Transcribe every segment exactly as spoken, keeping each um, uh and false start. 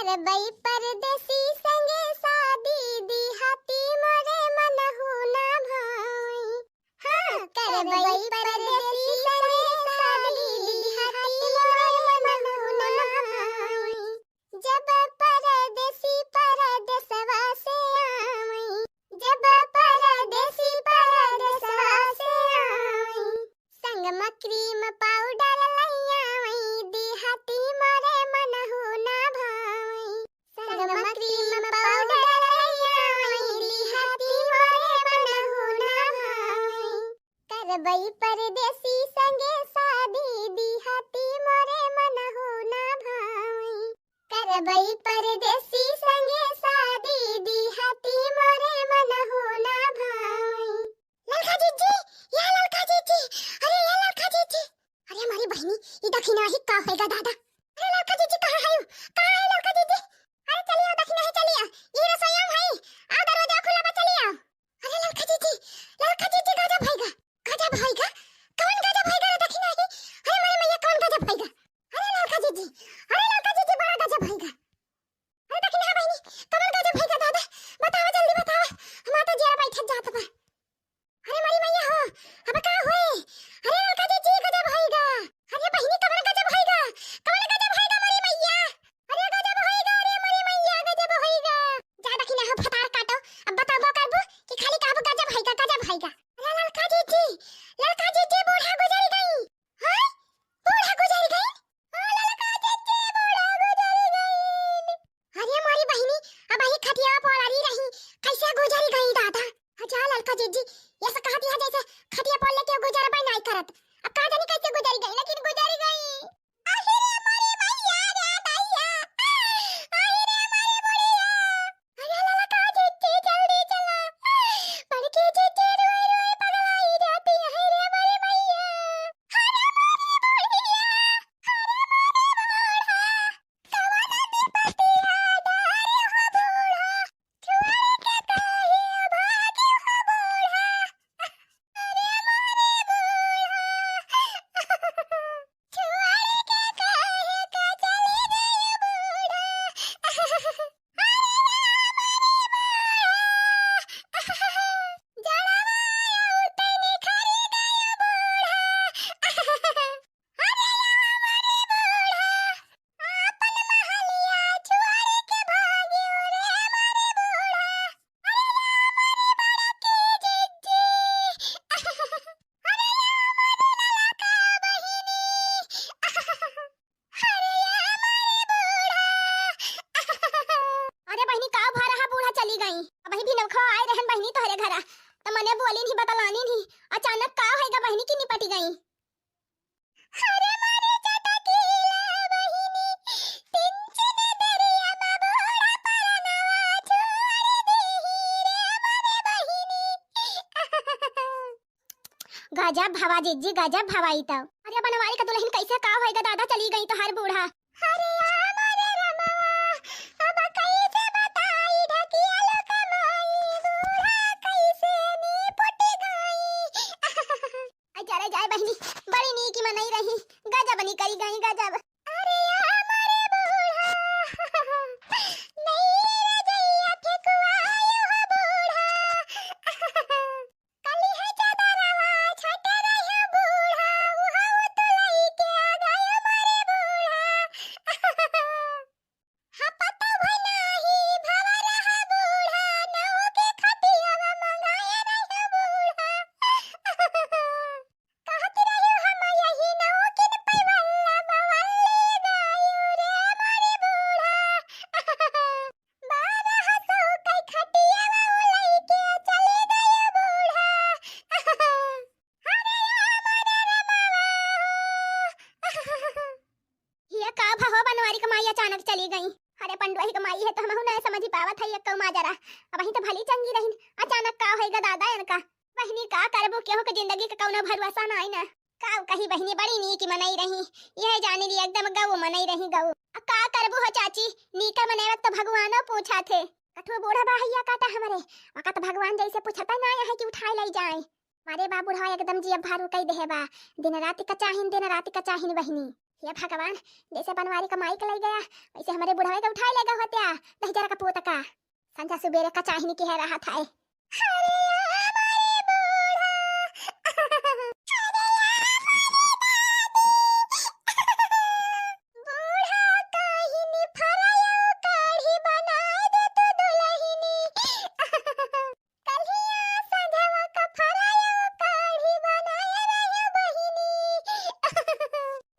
करबई परदेसी संगे शादी, दिहाती मोरे मनहु ना भाई। हाँ, करबई परदेसी संगे शादी, दिहाती मोरे मनहु ना भाई। जब परदेसी परदेसवा से आवई, जब परदेसी परदेसवा से आवई, संग म cream powder लइया आवई, दिहाती मोरे मनहु ना भावई। संग म cream powder लइया आवई, दिहाती मोरे मनहु ना भावई। करबई परदेसी संगे शादी, दिहाती मोरे मनहु ना भावई। करबई परदेसी संगे शादी, दिहाती मोरे मनहु ना भावई। ललका जीजी, या ललका जीजी, अरे या ललका जीजी। अरे हमारी बहिनी, ई दखिनही का होइगा दादा? अरे ललका जीजी कहाँ है? कहाँ है ललका जीजी? अरे चली आओ दखिनही चली आओ, ई रसोइया में है, आओ दरवाजा खुला बा चली आओ। अरे ललका जीजी, ललका जीजी गजब होइगा, गजब होइगा। कवन गजब होइगा रे दखिनही? अरे मोरी मैया कवन गजब होइगा? अरे ललका जीजी, अरे ललका जीजी बड़ा गजब होइगा। अरे दखिनहा बहिनी, कवन गजब होइगा दादा? बतावा जल्दी बतावा, हमार तो जियरा बैठत जात बा। अरे मोरी मैया हो, अब का होए? अरे ललका जीजी गजब होइगा। अरे बहिनी कवन गजब होइगा? कवन गजब होइगा मोरी मैया? अरे गजब होइगा, अरे मोरी मैया गजब होइगा। जा दखिनहा भतार काटो, अब बतावा करबू कि खाली कहबू गजब होइगा, गजब होइगा। अरे ललका जीजी, ललका जीजी बूढ़ा गुजर गई। हाँ? बूढ़ा गुजर गई? ओ ललका जीजी बूढ़ा गुजर गई। अरे मोरी बहिनी, अबही खटिया पोलरी रही, कैसे गुजर गई दादा? अच्छा ललका जीजी, ये से कहती है जैसे खटिया पोल लेके गुजरबे नहीं करत। अब का जानी कैसे गुजर गई, लेकिन गुजर गई। अरे मोरी मैया रे मैया, अरे मोरी बुढ़िया। अरे ललका जीजी जल्दी चला, बड़की जीजी रोई रोई पगलाई जाती है रे मोरी मैया। अरे मोरी बुढ़िया, अरे मोरी बूढ़ा। कवन विपतिया डारे हो बूढ़ा, छोड़ के काहे भागे हो बूढ़ा। अरे मोरे बूढ़ा, छोड़ के काहे के चली गई बूढ़ा। अरे मोरे बूढ़ा, जड़वा उतनी खरी गई बूढ़ा। अरे या मोरे बूढ़ा, आपन महलिया छोड़ के भाग्यो रे मोरे बूढ़ा। अरे या मोरे बड़की जीजी। अरे या मोरे ललका बहिनी। अरे या मोरे बूढ़ा। अरे बहिनी, का भा रहा, बूढ़ा चली गई? अबही भी नवखा आए रहन बहिनी तोहरे घरा, त मने बोली नहीं, बतलानी नहीं, अचानक का होइगा बहिनी की निपटी गई? अरे मोरे चटकीला बहिनी, पिंच नजरिया में बूढ़ा परनवा छोड़ देही रे मोरे बहिनी। गजब भवा जीजी, गजब भवा ई तो। अरे बनवारी का दुल्हन कैसे का होइगा दादा, चली गई तोहार बूढ़ा। अरे या मोरे रमवा, अब कैसे बताई ढकिया लोग माई, बूढ़ा कैसे निपट गई। अरे जाए बहिनी, बड़ी नीक मनई रही, गजब निकरी गई गजब। अरे या मोरे बूढ़ा, नई रजइया फेंकवायो हो बूढ़ा। कली है चादरवा छट रहे बूढ़ा, उहाऊ तो लइके आ गयो मोरे बूढ़ा। हपत भनाही भवर हा बूढ़ा, नौ के खटियावा मंगाए रहे बूढ़ा। कहत रहे हम यही नौ किन पैवल्ला बवल्ले गायो रे मोरे बूढ़ा। बारह सौ के खटियावा लइके चले गयो बूढ़ा। अरे मोरे रमवा। ये का भा हो बनवारी क माई अचानक चली गई? अरे पंडुआही क माई है तो हमहू नहीं समझी पावत है ये कऊ माजरा। अबही तो भली चंगी रहिन, अचानक का होइगा दादा इनका? बहिनी का करबू, केहू के जिंदगी क कौनो भरोसा नाई ना। का कही बहिनी, बड़ी नीक मनई रही, यह जानी ली एकदम गऊ मनई रही गऊ। आ का करबू हो चाची, नीक मनई वक्त भगवानो पूछा थे। कठो बूढ़ा बा हैया काटा हमरे, वकत भगवान जैसे पूछता ना है कि उठाए ले जाए। मारे बा बुढ़वा एकदम जियब भारू कई देहे बा। दिन रात का चाहिन, दिन रात का चाहिन बहिनी। हे भगवान, जैसे बनवारी का माई के लइ गया, वैसे हमरे बुढ़वे के उठाए लेगा होत्या, दहिजरा का पूत का। संझा सुबेरे का चाहनी की है रहा था। अरे हमारे बूढ़ा, अरे हमारे दादी, बूढ़ा कहिनी फरयो कढ़ी बनाए दे तू दुलहिनी। कल्हिया संझवा का फरयो कढ़ी बनाए रहे बहिनी।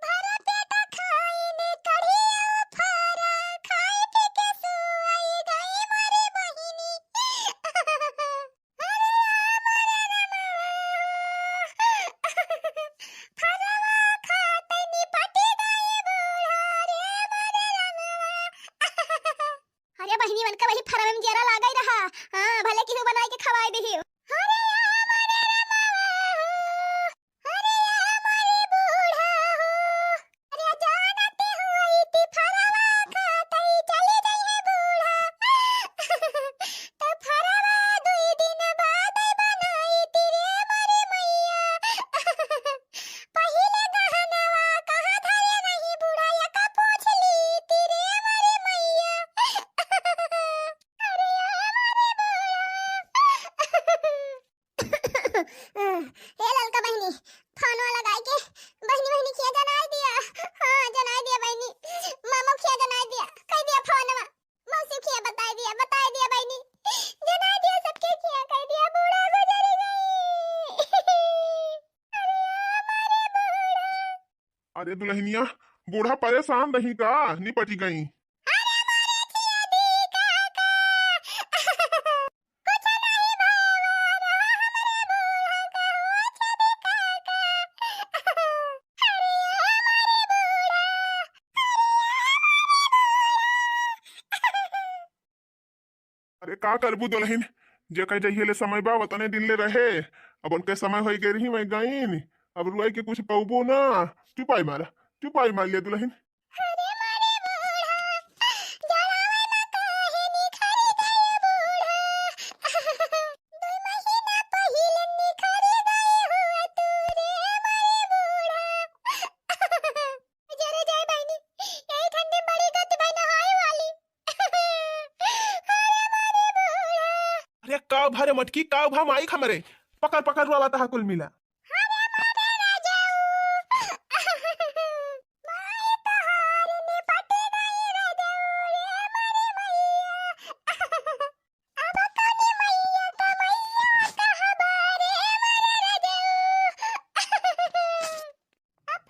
भर पेट खाई ने कढ़िया फरा, खाई पी के सुआई गई मोरी बहिनी। अरे हमारे रमवा, फरवा खाते निपटी गई बूढ़ा रे मोरे रमवा। अरे बहिनी, मन का वही फरवे में जियरा लागई रहा। हाँ, भले केहू बनाई के खवाई दिही। अरे या मोरे रमवा हो, अरे या मोरे बूढ़ा हो, अरे जानत हुई ती फरवा खातई चली जइहे बूढ़ा। तो फरवा दुई दिन बाद बनाई ती रे मोरे मैया। पहिले गहनवा कहाँ धरे रही बुढ़ाया का पूछ ली ती रे मोरे मैया। अरे हमारे बूढ़ा। ए ललका बहिनी, फोनवा लगाई के बहिनी बहिनी किया जनाई दिया। हाँ, जनाई दिया बहिनी, मामा किया जनाई दिया, कह दिया फोनवा। मौसी किया बताई दिया, बताई दिया बहिनी, जनाई दिया सबके किया, कह दिया बूढ़ा गुजर गई। अरे हमारे बूढ़ा। अरे दुलहिनिया, बूढ़ा परेशान रही का? निपटी गई। अरे मोरे जियादी काका, कुछ नहीं भावा रहा हमरे बूढ़ा का हो छबे काका। अरे हमारे बूढ़ा, अरे हमारे बूढ़ा। अरे का करबू दुलहिन, जेकर जहिये ले समय बा, वतने दिन ले रहे। अब उनके समय होई गई रही, मैं गईन। अब रुआई के कुछ पौबू ना। चुपाई मारा, चुपाई मार लिया दुलहिन। अरे मोरे बूढ़ा, जड़ावे ला काहे निखरी गई बूढ़ा? दुई महीना पहिले निखरी गई हुआ तू रे मोरे बूढ़ा। जरे जाए बहिनी, यही ठंडी बड़ी गत बा नहाए वाली। अरे मोरे बूढ़ा। अरे का भा रे मटकी, का भा माई हमरे? पकड़ पकड़ रोवा तहा कुल मिला। अरे मोरे राजाऊ। माई तोहार निपट गई राजाऊ रे मोरे मैया। अब कौनी मैया का मैया कहबा रे मोरे राजाऊ। अब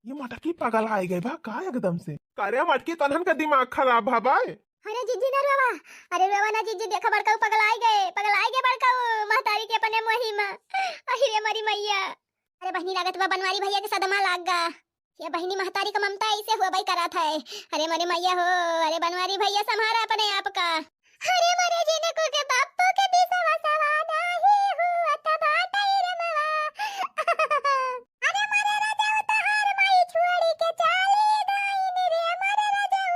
ये मटकी पगलाए गए बा का एकदम से? का रे मटकी, तनहन का दिमाग खराब बा बाय? अरे जिज्जी ना रोवा, अरे रोवा ना जिज्जी, देखा बड़काऊ पगलाए गए, पगलाए गए बड़काऊ महतारी के अपने मोही में। अहि रे मोरी मैया। अरे बहिनी, लागत बा बनवारी भैया के सदमा लाग गा। ये बहिनी महतारी का ममता ऐसे हुआ भाई करत है। अरे मोरे मैया हो, अरे बनवारी भैया संभारा अपने आप का। अरे मोरे जिनको के बापू के बिसवा सवा नाही हुआ त बाटई रमवा। अरे मोरे राजाऊ तहार माई छोड़ी के चाली गईन रे मोरे राजाऊ।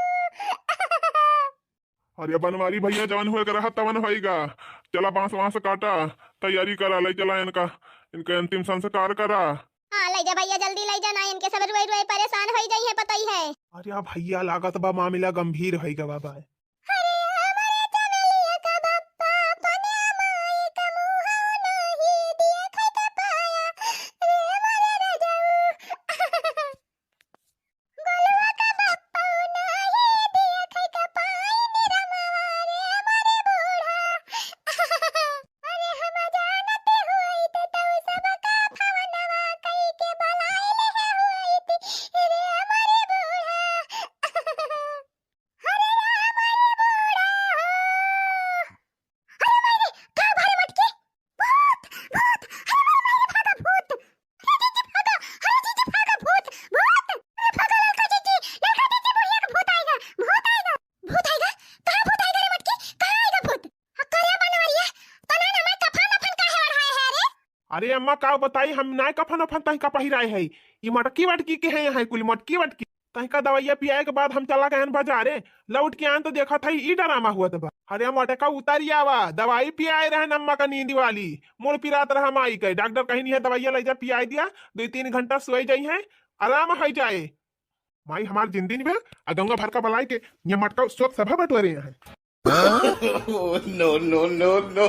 अरे बनवारी भैया, जवन होए के रहा तवन होइगा। चला बांस वांस काटा, तैयारी करा, ले चला इनका, इनके अंतिम संस्कार करा। हाँ, ले जा भैया, जल्दी ले जा ना, इनके सब रुए रुए परेशान होई जाई है, पता ही है। अरे भैया, लागत बा मामला गंभीर होइगा बाबा। अरे हमारे चमेलिया का बप्पा, अपने माई का मुँह नहीं देखै का पाया। रे मोरे राजाऊ। गोलुआ का बप्पा नाही देखै का पाई अरे अम्मा, का बताई, हम नाय कफन उफन तहिका पहिराए है, ई मटकी वटकी के है, यहाँ कुल मटकी वटकी। तहिका दवाइया पियाए के बाद हम चला गए हैं बाजारे, लौट के आन तो देखत है ई डरामा हुआ बा। अरे मटका उतारी आवा, दवाई पियाए रहे अम्मा का नींद वाली, मुड़ पिरात रहा माई के। डॉक्टर कहीं नहीं है, दवाइया ले जा पियाए दिया, दो तीन घंटा सोए जाई है, आराम हो जाए। माई हमार जिंदगी में आ गंगा भर का बलाई के ये मटका शोक सभा बटोरे हैं। No, no, no, no.